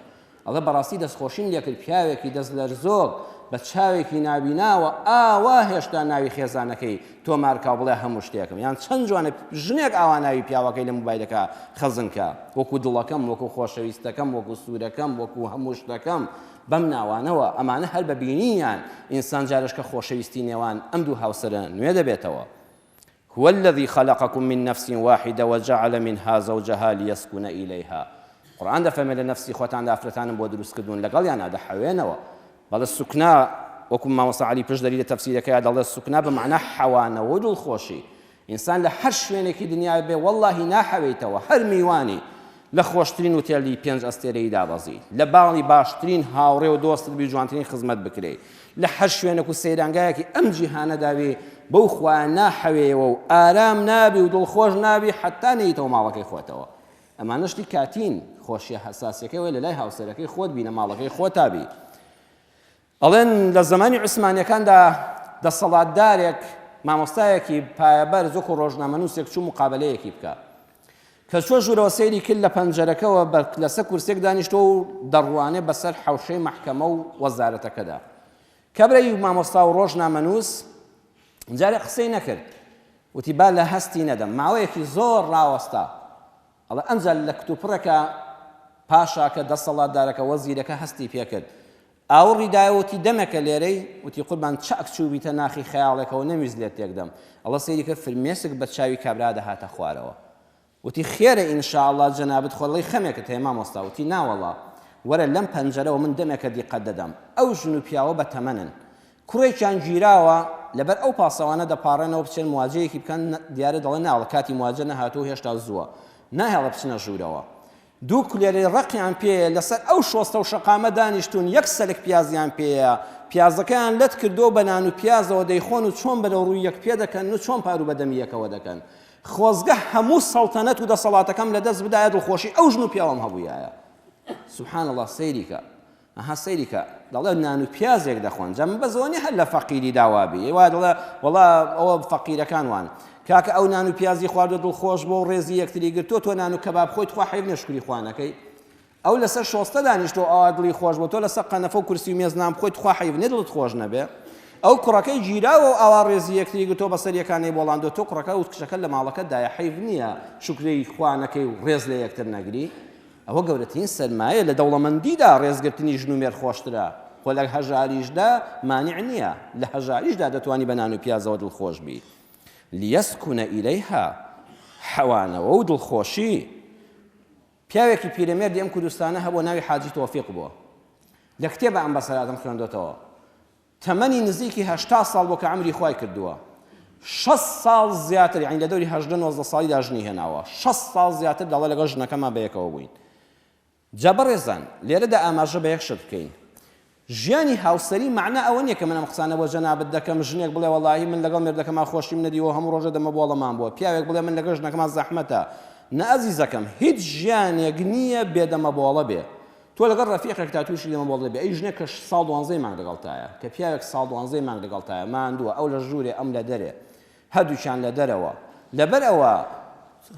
ئەڵێ بەڕاستی دەستخۆشیم لێکرد پیاوێکی دەست لەرزۆک بە چاوێکی نابیناوە ئاوا هێشتا ناوی خێزانەکەی تۆمار کا و بڵێ هەموو شتێکم یان چەند جوانە ژنێک ئاوا ناوی پیاوەکەی لە موبایلەکە خەزن کا وەکو دڵەکەم وەکو خۆشەویستەکەم وەکو سوورەکەم وەکو هەموو شتەکەم بەم ناوانەوە، ئەمانە هەر بە بینینیان ئینسان جارێشکە خۆشەویستی نێوان ئەم دوو هاوسەرە نوێ دەبێتەوە. هو الذی خلقکم من نفس واحدە وجعل منها زوجها لیسکن الیها قورئان دەفەرمێ لە نەفسی خۆتاندا ئافرەتانم بۆ دروست کردوون لەگەڵیانا دەحەوێنەوە. بەڵێ سوکنا وەکو مامۆستا عەلی پشدەری لە تەفسیرەکەیا دەڵێ سوکنا بە مەعنا حەوانەوە و دڵخۆشی. ئینسان لە هەر شوێنێکی دنیا بێ وەڵاهی ناحەوێیتەوە هەر میوانی لە خۆشترین وتێلی پێنج ئەستێرەیی دابەزی لە باڵی باشترین هاوڕێ و دۆستت بی جوانترین خزمەت بکرێی لە هەر شوێنێک و سەیرانگایەکی ئەم جیهانەدا بی بەو خوایە ناحەوێیەوە و ئارام نابی و دڵخۆش نابی حەتا نەیتەوە ماڵەکەی خۆتەوە ئەمانە شتی کاتین خۆشیە حەساسیەکەی وەی لە لای هاوسەرەکەی خۆت بی لە ماڵەکەی خۆتا بی ئەڵێن لە زەمانی عوسمانیەکاندا دەسەڵاتدارێک مامۆستایەکی پایەبەرز وەکو ڕۆژنامەنووسێک چوو مقابلەیەکی بکە کە چوە ژوورەوە سەیری کرد لە پەنجەرەکەوە بە لەسەر کورسێک دانیشتووە و دەڕوانێ بەسەر حەوشەی مەحکەمە و وەزارەتەکەدا کابرای مامۆستا و ڕۆژنامەنووس جارێ قسەی نەکرد وتی با لە هەستی نەدەم ماوەیەکی زۆر ڕاوەستا ئەڵێ ئەمجا لە کتوپڕێکا پاشاکە، دەسەڵاتدارەکە، وەزیرەکە هەستی پێکرد. ئاوڕی دایەوە وتی دەمێکە لێرەی؟ وتی قوربان چاک چووبیتە ناخی خەیاڵێکەوە نەمویست لێت تێکدەم. ئەڵێ سەیری کرد فرمێسک بە چاوی کابرا دەهاتە خوارەوە. وتی خێرە ان شاء اللە جەنابت خۆ دڵی خەمێکت هەیە مامۆستا؟ وتی ناوەڵا وەرە لەم پەنجەرەوە من دەمێکە دیقەت دەدەم. ئەو ژن و پیاوە بە تەمەنن. کوڕێکیان گیراوە، لەبەر ئەو پاسەوانە دەپاڕێنەوە بچێن مواجەیەکی بکەن، دیارە دەڵێ ناوەڵا کاتی مواجە نەهاتووە و هێشتا زووە، ناهێڵێ بچنە ژوورەوە. دوو کولێرەی ڕەقیان پێیە، لەسەر ئەو شۆستە و شەقامە دانیشتوون، یەک سەلک پیازیان پێیە، پیازەکەیان لەت کردووە و بە نان و پیازەوە دەیخۆن و چۆن بەرەو ڕووی یەک پێدەکەنن و چۆن پاروو بە دەمی یەکەوە دەکەن. خۆزگە هەموو سەڵتەنەت و دەسەڵاتەکەم لەدەست بدایە دڵخۆشی ئەو ژن و پیاوەم هەبوویایە. سبحان اللە سەیری کە. ئەها سەیری کە دەڵێ نان و پیازێک دەخۆن جا من بەس ئەوە نیە هەر لە فەقیریدا وابی ئەی وایە دەڵێ وەڵا ئەوە فەقیرەکان وان کاکە ئەو نان و پیازی خواردوە دڵخۆش بۆ و ڕێزی یەکتری گرتووە تۆ نان و کەباب خۆی تخوا حەیف نیە شوکری خوا نەکەی ئەو لەسەر شۆستە دانیشتووە ئەوا دڵی خۆش بۆ تۆ لەسەر قەنەفە و کورسی و مێز نان بخۆی تخوا حەیف نیە دڵت خۆش نەبێ ئەو کوڕەکەی گیراوە و ئاوا ڕێزی یەکتری گرتووە بەسەر یەکانەی بۆڵاندووە تۆ کوڕەکە و کچەکە لە ماڵەکەتدایە حەیف نییە شوکری خوا نەکەی و ڕێز لە یەکتر نەگری ئەوە گەورەترین سەرمایەیە لە دەوڵەمەندیدا ڕێزگرتنی ژن و مێرد خۆشترە خۆ لە هەژاریشدا مانع نییە لە هەژاریشدا دەتوانی بە نان و پیازەوە دڵخۆش بی لیسکن الیها حەوانەوە و دڵخۆشی پیاوێکی پیرەمێردی ئەم کوردستانە هەبووە ناوی حاجی تۆفیق بووە لە کتێبە ئەم بەسەراتم خوێندۆتەوە تەمەنی نزیکی 80 ساڵ بۆ کە عەمری خوای کردووە 60 ساڵ زیاتر یعنی لە دەوری 18 19 ساڵیدا ژنی هێناوە 60 ساڵ زیاتر دەڵێ لەگەڵ ژنەکەما بەیەکەوە بووین جا بەڕێزان لێرەدا ئاماژە بە یەک شت بکەین ژیانی هاوسەری مەعنا ئەوە نییە کە من ئەم قسانە بۆ جەنابت دەکەم ژنێک بڵێ وەڵاهی من لەگەڵ مێردەکەما خۆشیم نەدیوە هەموو ڕۆژە دەمە بۆڵەمان بووە پیاوێک بڵێ من لەگەڵ ژنەکەما زەحمەتە نە ئەزیزەکەم هیچ ژیانێک نییە بێ دەمەبۆڵە بێ تۆ لەگەڵ ڕەفیقێکتا تووشی دەمەبۆڵ دەبی ئەی ژنێک کە ساڵ دوانزەی مانگ لەگەڵتایە کە پیاوێک ساڵ دوانزەی مانگ لەگەڵتایە ماندووە ئەو لە ژوورێ ئەم لە دەرێ هەردووکیان لە دەرەوە لەبەر ئەوە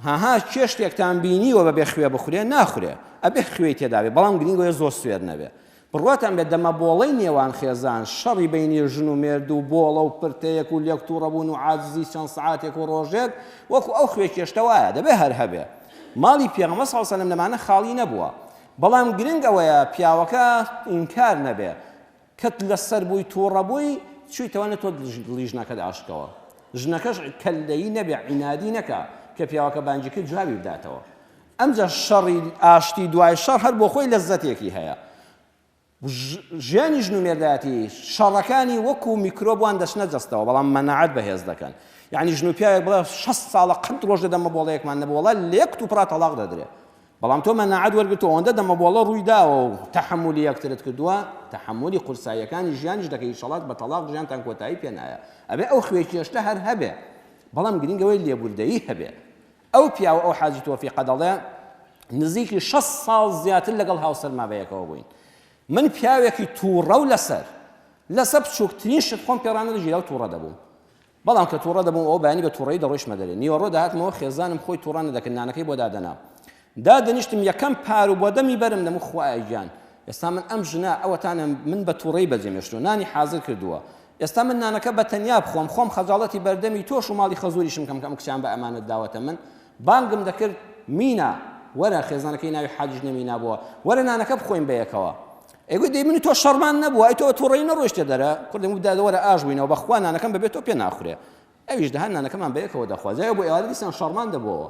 هاها کێ شتێکتان بینیوە بەبێ خوێ بخورێ ناخورێ ئەبێ خوێی تێدا بێ بەڵام گرینگەوە زۆر سوێر نەبێ بڕواتان بێت دەمەبۆڵەی نێوان خێزان شەڕی بەینی ژن و مێرد و بۆڵە و پرتەیەک و لێک توڕەبوون و عاجزی چەند سەعاتێک و ڕۆژێک وەکو ئەو خوێ کێشتە وایە دەبێ هەر هەبێ ماڵی پێغەمبەر صلی اللە علیه و سلم لەمانە خاڵی نەبووە. بەڵام گرنگ ئەوەیە پیاوەکە ئینکار نەبێ کەت لەسەر بووی توڕە بووی چویتەوە نە تۆ دڵی ژنەکەت ئاشکەوە ژنەکەش کەللەیی نەبێ عینادی نەکا کە پیاوەکە بانگی کرد جوابی بداتەوە ئەمجا شەڕی ئاشتی دوای شەڕ هەر بۆ خۆی لەزەتێکی هەیە ژیانی ژن و مێردایەتی شەڕەکانی وەکو میکرۆب وان دەچنە جەستەوە بەڵام مەناعەت بەهێز دەکەن یعنی ژن و پیاوێک بڵێ 60 ساڵە قەت ڕۆژ لە دەمە بۆڵەیەکمان نەبوو وەڵا لە یەک توپڕا تەڵاق دەدرێ بەڵام تۆ مەناعەت وەرگرتووە ئەوەندە دەمەبۆڵە ڕووی داوە و تەحەمولی یەکترت کردووە تەحەمولی قورساییەکانی ژیانیش دەکەی ئیشەڵات بە تەڵاق ژیانتان کۆتایی پێ نایە ئەبێ ئەو خوێ کێشتە هەر هەبێ بەڵام گرنگ ئەوەی لێبوردەیی هەبێ ئەو پیاوە ئەو حاجی تۆفیقە دەڵێ نزیکی 6 ساڵ زیاتر لەگەڵ هاوسەرما بەیەکەوە بووین من پیاوێکی تووڕە و لەسەر لەسەر بچووکترین شت خۆم پێڕانەدەگیرا و تووڕە دەبووم بەڵام کە توڕە دەبووم ئەوە بەیانی بە توڕەیی دەڕۆیشتمە دەرێ. نیوەڕۆ دەهاتمەوە خێزانم خۆی توڕە نەدەکرد نانەکەی بۆ دادەنا. دادەنیشتم یەکەم پارو بۆ دەمی بەرم دەموو خوایە گیان ئێستا من ئەم ژنە ئەوەتانە من بە توڕەیی بەجێم هێشتووە نانی حازر کردووە ئێستا من نانەکە بە تەنیا بخۆم خۆم خەجاڵەتی بەردەمی تۆش و ماڵی خەزوریشم کەم کە ئەم کچەیان بە ئەمانەت داوەتە من بانگم دەکرد مینا وەرە خێزانەکەی ناوی حاجیش نەمینا بووە وەرە نانەکە بخۆین بەیەکەوە ئەی دەی من و تۆ شەڕمان نەبووە ئەی تۆ بە توڕەیی نەڕۆیشتە دەرە کوڕ دەم دادە وەرە ئاش بووینەوە بەخوا نانەکەم بەبێ تۆ پێ ناخورێ ئەویش دەهات نانەکەمان بەیەکەوە دەخوا جای بۆ ئێوارە دیسان شەڕمان دەبۆوە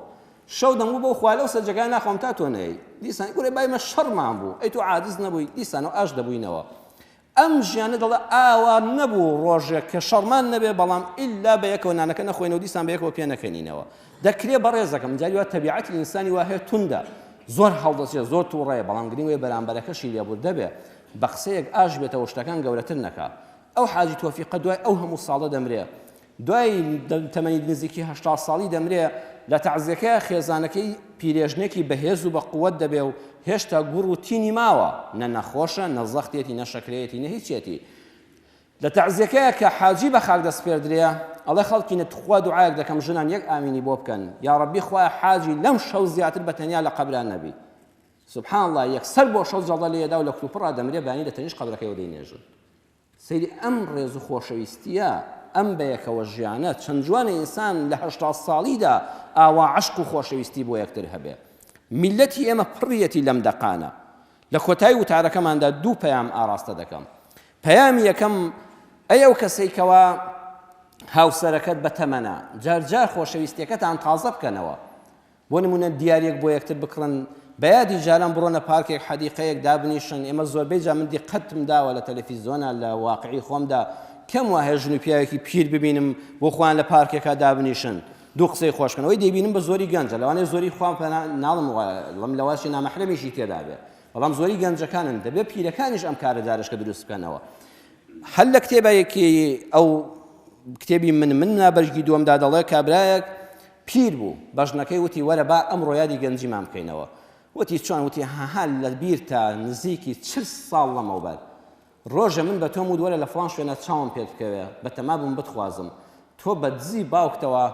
شەو دەمگو بەو خوا لەو سەر جێگای ناخۆم تا تۆ نەیەی دیسان کورە بای مە شەڕمان بوو ئەی تۆ عاجز نەبووی دیسانەوە ئاش دەبووینەوە ئەم ژیانە دەڵێ ئاوا نەبوو ڕۆژێک کە شەڕمان نەبێ بەڵام ئیلا بە یەکەوە نانەکە نەخۆینەوە دیسان بە یەکەوە پێ نەکەنینەوە دەکرێ بەڕێزەکەم جاری وا تەبیعەتی ئینسانی وا هەیە توندە زۆر هەڵدەچێ زۆر تووڕەیە بەڵام گرنگ وەیە بەرامبەرەکەشی لێبوردە بێ بە قسەیەک ئاش بێتەوە شتەکان گەورەتر نەکا ئەو حاجی تۆفیقە دوای ئەو هەموو ساڵە دەمرێ دوای تەمەنی نزیکی 80 ساڵی دەمرێ لە تەعزیەکەیا خێزانەکەی پیرێژنێکی بەهێز و بەقوەت دەبێ و هێشتا گوڕ و تینی ماوە نە نەخۆشە نە زەختێتی نە شەکرەیەتی نە هیچێتی لە تەعزیەکەیا کە حاجی بە خاک دەسپێردرێ ئەڵێ خەڵکینە توخوا دوعایەک دەکەم ژنان یەک ئامینی بۆ بکەن یاڕەبی خوایە حاجی لەم شەو زیاتر بە تەنیا لە قەبرا نەبی سبحان اللە یەکسەر بۆ شەو جەڵدە لێدا و لە کوتوپڕا دەمرێ بەیانی لە تەنیشت قەبرەکەیەوە دەینێژن سەیری ئەم ڕێز و خۆشەویستیە ئەم بەیەکەوە ژیانە چەند جوانە ئینسان لە 80 ساڵیدا ئاوا عەشق و خۆشەویستی بۆ یەکتر هەبێ میلەتی ئێمە پڕیەتی لەم دەقانە لە کۆتای وتارەکەماندا دوو پەیام ئاراستە دەکەم پەیامی یەکەم، ئەی ئەو کەسەی کەوا هاوسەرەکەت بەتەمەنە، جار جار خۆشەویستیەکەتان تازە بکەنەوە. بۆ نمونە دیاریەک بۆ یەکتر بکڕن، بە یادی جاران بڕۆنە پارکێک، حەدیقەیەک دابنیشن، ئێمە زۆربەی جار من دیقەتم داوە لە تەلەفیزۆنا لە واقعی خۆمدا کەم وا هەیە ژن و پیاوێکی پیر ببینم بۆ خۆیان لە پارکێکا دابنیشن دوو قسەی خۆش بکەن، ئەوەی دەیبینم بە زۆری گەنجە، لەوانەیە زۆری خوا ناڵم لەواشی نامەحرەمیشی تێدا بێ. بەڵام زۆری گەنجەکانن دەبێت پیرەکانیش ئەم کارە جارشکە دروست بکەنەوە هەر لە کتێبێکی ئەو کتێبی من من نابەرگی دووەمدا دەڵێ کابرایەک پیر بوو بەژنەکەی وتی وەرە با ئەمڕۆ یادی گەنجیمان بکەینەوە وتی چۆن وتی هەها لە بیرتە نزیکی چل ساڵ لەمەوبەر ڕۆژێ من بە تۆم وت وەرە لە فڵان شوێنا چاوم پێت بکەوێ بەتەما بووم بتخوازم تۆ بە دزی باوکتەوە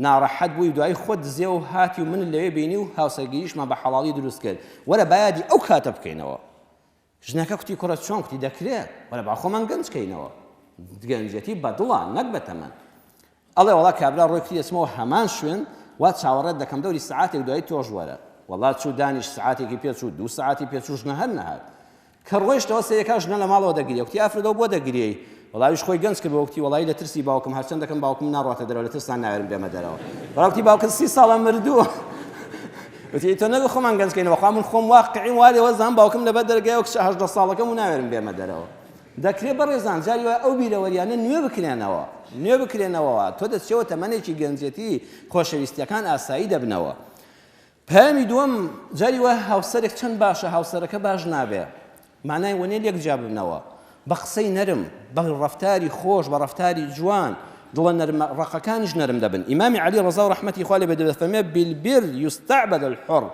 ناڕەحەت بووی دوایی خۆت دزێ و هاتی و منت لەوێ بینی و هاوسەرگیریشمان بە حەڵاڵی دروست کرد وەرە با یادی ئەو کاتە بکەینەوە ژنەکە کوتی کوڕە چۆن کوتی دەکرێ وەرە با خۆمان گەنج کەینەوە گەنجێتی بەدڵە نەک بە تەمەن ئەڵێ وەڵا کابرا ڕۆی کوتی دەچمەوە هەمان شوێن وا چاوەڕێت دەکەم دەوری سەعاتێک دوایی تۆش وەرە وەڵا چوو دانیشت سەعاتێکی پێ چوو دوو سەعاتی پێ چوو ژنە هەر نەهات کە ڕۆیشتەوە سەیرەکا ژنە لە ماڵەوە دەگریێ کوتی ئافرەتەوە بۆ دەگریێی وەڵا ئەویش خۆی گەنج کردبوو کوتی وەڵایی لە ترسی باوکم هەرچەند دەکەم باوکم ناڕواتە دەرەوە لە ترسان ناوێرم بێمە دەرەوە وەڵا کوتی باوکت سی ساڵە مردووە وتی تۆ نەگە خۆمان گەنج کەینەوە خوا من خۆم واقعیم وا لێوە زان باوکم لەبەر دەرگایەوە کچە 18 ساڵەکەم و ناوێرم بێمە دەرەوە دەکرێ بەڕێزان جاری وایە ئەو بیرەوەریانە نوێ بکرێنەوە نوێ بکرێنەوە تۆ دەچیەوە تەمەنێکی گەنجێتی خۆشەویستیەکان ئاسایی دەبنەوە پەیامی دووەم جاری وایە هاوسەرێک چەند باشە هاوسەرەکە باش نابێ معنای وەنێ لێک جیا ببنەوە بە قسەی نەرم بە ڕەفتاری خۆش بە ڕەفتاری جوان دڵە نەرمە ڕەقەکانیش نەرم دەبن ئیمامی عەلی ڕەزا و ڕەحمەتی خوا لێ بێ دەفەرمێ بالبر یستعبد الحر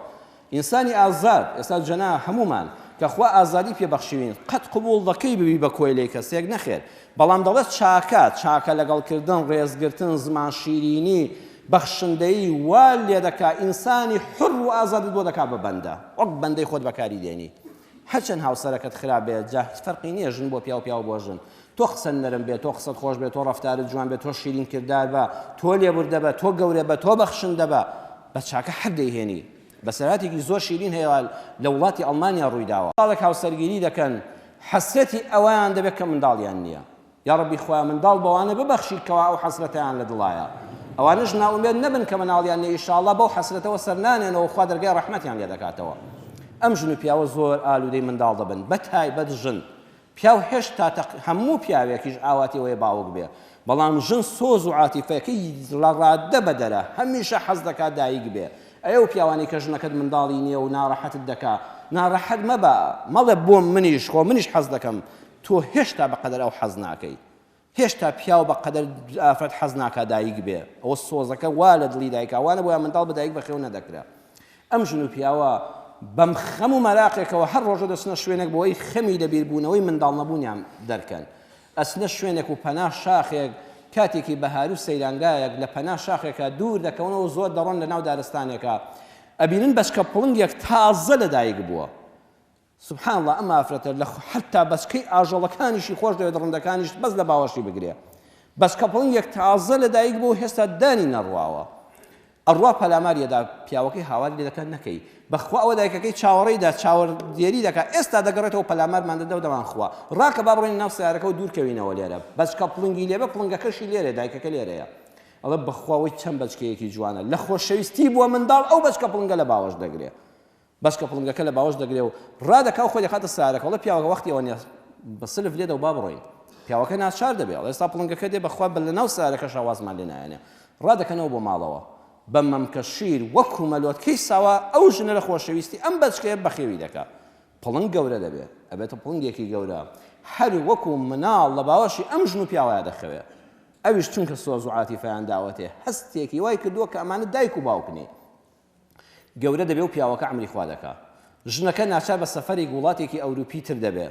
ئینسانی ئازاد، ئێستا جەنا هەموومان کە خوا ئازادی پێ بەخشیوین قەت قبوڵ دەکەی ببی بە کۆیلەی کەسێک؟ نەخێر، بەڵام دەڵێت چاکە، چاکە لەگەڵ کردن، ڕێزگرتن، زمان شیرینی، بەخشندەیی وا لێدەکا ئینسانی حوڕ و ئازادت بۆ دەکا بە بەندە، وەک بەندەی خۆت بەکاری دێنی. هەرچەند هاوسەرەکەت خراپ بێت جا هیچ فەرقی نییە ژن بۆ پیاو پیاو بۆ ژن، تۆ قسەت نەرم بێت، تۆ قسەت خۆش بێت، تۆ ڕەفتارت جوان بێت، تۆ شیرین کردار بە، تۆ لێبوردە بە، تۆ گەورە بە، تۆ بەخشندە بە، بە چاکە هەر دەیهێنی. بەسەرهاتێکی زۆر شیرین هەیە لە وڵاتی ئەڵمانیا ڕوویداوە. ساڵێک هاوسەرگیری دەکەن حەسرەتی ئەوەیان دەبێت کە منداڵیان نییە. یاڕەبی خوایە منداڵ بەوانە ببەخشی کەوا ئەو حەسرەتەیان لە دڵایە. ئەوانەش نائومێد نەبن کە مناڵیان نییە ئیشاڵڵا بەو حەسرەتەوە سەرنانێنەوە خوا دەرگای ڕەحمەتیان لێ دەکاتەوە. ئەم ژن و پیاوە زۆر ئالوودەی منداڵ دەبن بەتایبەت ژن. پیاو هێشتا تەق هەموو پیاوێکیش ئاواتی ئەوەیە باوک بێ بەڵام ژن سۆز و عاتیفەکەی لە ڕاددە بەدەرە هەمیشە حەز دەکا دایک بێ ئەی ئەو پیاوانەی کە ژنەکەت منداڵی نییە و ناڕەحەتت دەکا ناڕەحەت مەبە مەڵێ بۆ منیش خۆ منیش حەز دەکەم تۆ هێشتا بەقەدەر ئەو حەز ناکەی هێشتا پیاو بە قەدەر ئافرەت حەز ناکا دایک بێ ئەوە سۆزەکە وا لە دڵی دایکا وانە بۆیان منداڵ بە دایک بەخێو نەدەکرا ئەم ژن و پیاوە بەم خەم و مەراقێکەوە هەر ڕۆژە دەچنە شوێنێک بۆی خەمی لەبیربوونەوەی منداڵ نەبوونیان دەرکەن ئەچنە شوێنێک و پەنا شاخێک کاتێکی بەهار و سەیرانگایەک لە پەنا شاخێکە دوور دەکەونەوە زۆر دەڕۆن لە ناو دارستانێکە ئەبینن بەچکە پڵنگێک تازە لەدایک بووە سبحان اللە ئەم ئافرەتە لە حەتا بەچکەی ئاژەڵەکانیشی خۆش دەوێت دڕندەکانیش بەس لە باوەشی بگرێ بەچکە پڵنگێک تازە لە دایک بوو هێستا دانی نەڕواوە ئەڕوا پەلامار یەدا پیاوەکەی هاواری لێ دەکات نەکەی بەخوا ئەوە دایکەکەی چاوەڕێی دا چاوەدێری دەکات ئێستا دەگەڕێتەوە پەلامارمان دەدا و دەمان خوا ڕاکە با بڕۆین ناو سیارەکە و دوورکەوینەوە لێرە بەچکە پڵنگی لێبە پڵنگەکەشی لێرە دایکەکە لێرەیە ئەڵێ بەخوا وەی چەند بەچکەیەکی جوانە لە خۆشەویستی بووە منداڵ ئەو بەچکە پڵنگە لە باوەش دەگرێ بەچکە پڵنگەکە لە باوەش دەگرێ و ڕادەکا و خۆی دەخاتە سەیارەکە ئەڵێ پیاوەکە وەختی ئەوە نیە بە سلف لێدە و با بڕۆین پیاوەکە ناچار دەبێ ئەڵێ ئێستا پڵنگەکە دێ بەخوا بە لەناو سەیارەکەشا وازمان لێ نایەنێ ڕادەکەنەوە بۆ ماڵەوە بە مەمکە شیر وەکو مەلۆتکەی ساوا ئەو ژنە لە خۆشەویستی ئەم بەچکەیە بەخێوی دەکا پڵنگ گەورە دەبێ ئەبێتە پڵنگێکی گەورە هەر وەکو مناڵ لە باوەشی ئەم ژن و پیاوەیە دەخەوێ ئەویش چونکە سۆز و عاتیفەیان داوەتێ هەستێکی وای کردووە کە ئەمانە دایک و باوک نین گەورە دەبێ و پیاوەکە عەمری خوا دەکا. ژنەکە ناچار بە سەفەرێک وڵاتێکی ئەوروپی تر دەبێ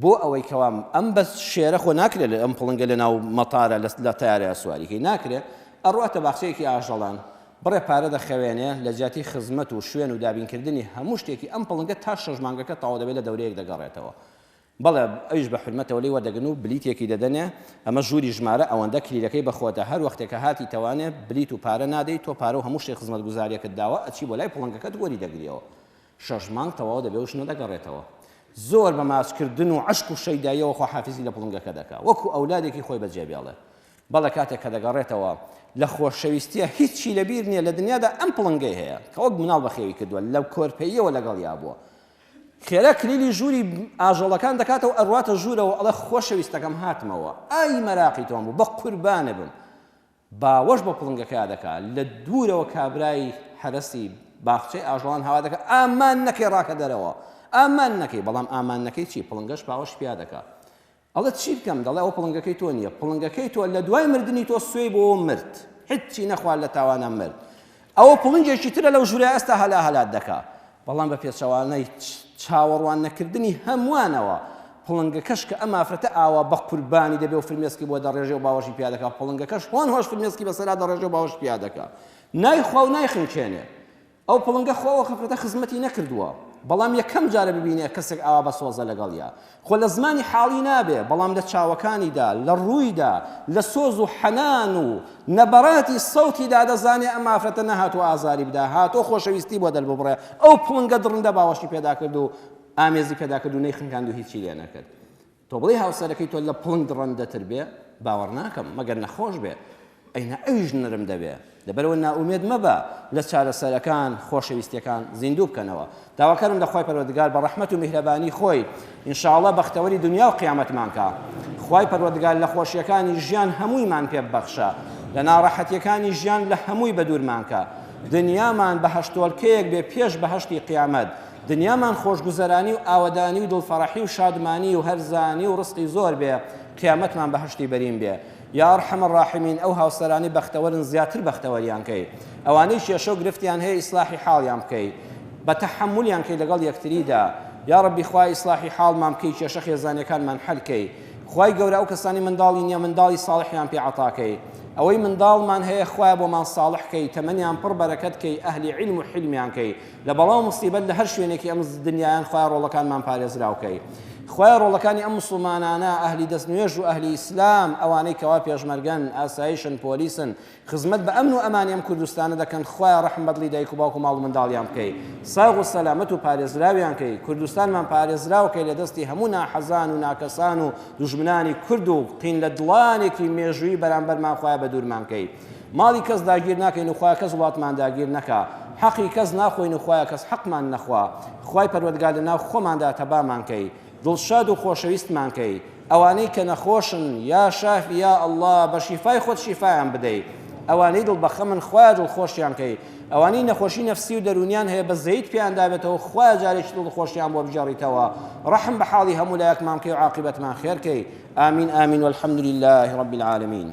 بۆ ئەوەی کەوا ئەم بەس شێرە خۆ ناکرێ لە ئەم پڵنگە لە ناو مەتارە لە تەیارەیا سواری کەی ناکرێ ئەڕواتە باخچەیەکی ئاژەڵان بڕێ پارە دەخەوێنێ لە جیاتی خزمەت و شوێن و دابینکردنی هەموو شتێکی ئەم پڵنگە تا شەش مانگەکە تەواو دەبێ لە دەورەیەک دەگەڕێتەوە بەڵێ ئەویش بە حورمەتەوە لێی وەردەگرن و بلیتێکی دەدەنێ، ئەمە ژووری ژمارە ئەوەندە، کلیلەکەی بە خۆتە، هەر وەختێ کە هاتیتەوانێ بلیت و پارە نادەی، تۆ پارە و هەموو شتێک خزمەتگوزارییەکت داوە، ئەچی بۆ لای پڵنگەکەت وەری دەگریەوە. شەش مانگ تەواو دەبێ و ژنە دەگەڕێتەوە. زۆر بە ماچکردن و عەشق و شەیداییەوە خواحافیزی لە پڵنگەکە دەکا، وەکوو ئەولادێکی خۆی بەجێ بێڵێ. بەڵێ کاتێک کە دەگەڕێتەوە لە خۆشەویستییە هیچی لە بیر نییە، لە دنیادا ئەم پڵنگەی هەیە، کە وەک مناڵ بەخێوی کردووە، لە کۆرپەییەوە لەگەڵیا بووە. خێرا کلیلی ژووری ئاژەڵەکان دەکاتەوە ئەڕواتە ژوورەوە ئەڵێ خۆشەویستەکەم هاتمەوە ئای مەراقی تۆم بوو بە قوربانە بم باوەش بە پڵنگەکەیا دەکا لە دوورەوە کابرای حەرەسی باخچەی ئاژەڵان هاوا دەکا ئامان نەکەی ڕاکە دەرەوە ئامان نەکەی بەڵام ئامان نەکەی چی پڵنگەش باوەش پیا دەکا ئەڵێ چی بکەم؟ دەڵێ ئەوە پڵنگەکەی تۆ نییە، پڵنگەکەی تۆ لە دوای مردنی تۆ سوێی بۆوە مرد، هیچی نەخوارد لە تاوانە مرد. ئەوە پڵنگێکی ترە لەو ژوورە ئێستا هەلا هەلات دەکا. بەڵام بە پێچەوانەی چاوەڕوان نەکردنی هەمووانەوە، پڵنگەکەش کە ئەم ئافرەتە ئاوا بە قوربانی دەبێ و فرمێسکی بۆ دەڕێژێ و باوەشی پیا دەکا، پڵنگەکەش هۆن هۆش فرمێسکی بەسەرا دەڕێژێ و باوەشی پیا دەکا. نایخوا و نایخنکێنێ. ئەو پڵنگە خۆ ئەو خەفرەتە خزمەتی نەکردووە بەڵام یەکەم جارە ببینێ کەسێک ئاوا بە سۆزە لەگەڵیا خۆ لە زمانی حاڵی نابێ بەڵام لە چاوەکانیدا لە ڕوویدا لە سۆز و حەنان و نەبەراتی سەوتیدا دەزانێ ئەم ئافرەتە نەهاتووە ئازاری بدا هاتۆ خۆشەویستی بۆ دەرببڕێ ئەو پڵنگە دڕندە باوەشی پێدا کرد و ئامێزی پێدا کرد و نەیخنکاند و هیچی لێ نەکرد تۆ بڵێی هاوسەرەکەی تۆ لە پڵنگ دڕەندەتر بێ؟ باوەڕ ناکەم، مەگەر نەخۆش بێ. ئەینا ئەویش نەرم دەبێ. لەبەرئەوە نائومێد مەبە لە چارەسەرەکان، خۆشەویستیەکان زیندوو بکەنەوە. داواکارم لە خوای پەروەردگار بە ڕەحمەت و میهرەبانی خۆی ان شاء اللە بەختەوەری دنیا و قیامەتمان کا. خوای پەروەردگار لە خۆشیەکانی ژیان هەموویمان پێ ببەخشە. لە ناڕەحەتیەکانی ژیان لە هەمووی بەدوورمان کا. دنیامان بەهەشتۆلکەیەک بێ پێش بەهەشتی قیامەت. دنیامان خۆشگوزەرانی و ئاوەدانی و دڵفەڕحی و شادمانی و هەرزانی و ڕزقی زۆر بێ، قیامەتمان بەهەشتی بەرین بێ. یا ارحم الراحمین ئەو هاوسەرانەی بەختەوەرن زیاتر بەختەوەریان کەی. ئەوانەی کێشە و گرفتیان هەیە ئیسلاحی حاڵیان بکەی. بە تەحەمولیان کەی لەگەڵ یەکتریدا. یاڕەبی خوایە ئیسلاحی حاڵمان بکەی کێشە خێزانیەکانمان حەل کەی. خوای گەورە ئەو کەسانەی منداڵی نیە منداڵی ساڵحیان پێ عەتا کەی. ئەوەی منداڵمان هەیە خوایە بۆمان ساڵح کەی تەمەنیان پڕ بەرەکەت کەی ئەهلی عیلم و حیلمیان کەی. لە بەڵا و موسیبەت لە هەر شوێنێکی ئەم دنیایان خوایە ڕۆڵەکانمان پارێزراو کەی. خوایە ڕۆڵەکانی ئەم موسڵمانانە ئەهلی دەست نوێژ و ئەهلی ئیسلام ئەوانەی کەوا پێشمەرگەن ئاسایشن پۆلیسن خزمەت بە ئەمن و ئەمانی ئەم کوردستانە دەکەن خوایە ڕەحم بە دڵی دایک و باوک و ماڵ و منداڵیان بکەی ساغ و سەلامەت و پارێزراویان کەی کوردستانمان پارێزراو کەی لە دەستی هەموو ناحەزان و ناکەسان و دوژمنانی کورد و قین لە دڵانێکی مێژوویی بەرامبەرمان خوایە بە دوورمان کەی ماڵی کەس داگیر ناکەین و خوایە کەس وڵاتمان داگیر نەکا حەقی کەس ناخۆین و خوایە کەس حەقمان نەخوا خوای پەروەردگار لە ناو خۆماندا تەبامان کەی دڵشاد و خۆشەویستمان کەی ئەوانەی کە نەخۆشن یا شافی یا اللە بە شیفای خۆت شیفایان بدەی ئەوانەی دڵ بەخەمن خوایە دڵخۆشیان کەی ئەوانەی نەخۆشی نەفسی و دەروونیان هەیە بەزەیت پێیان دابێتەوە خوایە جارێکی دڵخۆشیان بۆ بگێڕیتەوە ڕەحم بە حاڵی هەموو لایەکمان بکەی و عاقیبەتمان خێر کەی آمین آمین والحمد لله رب العالمین.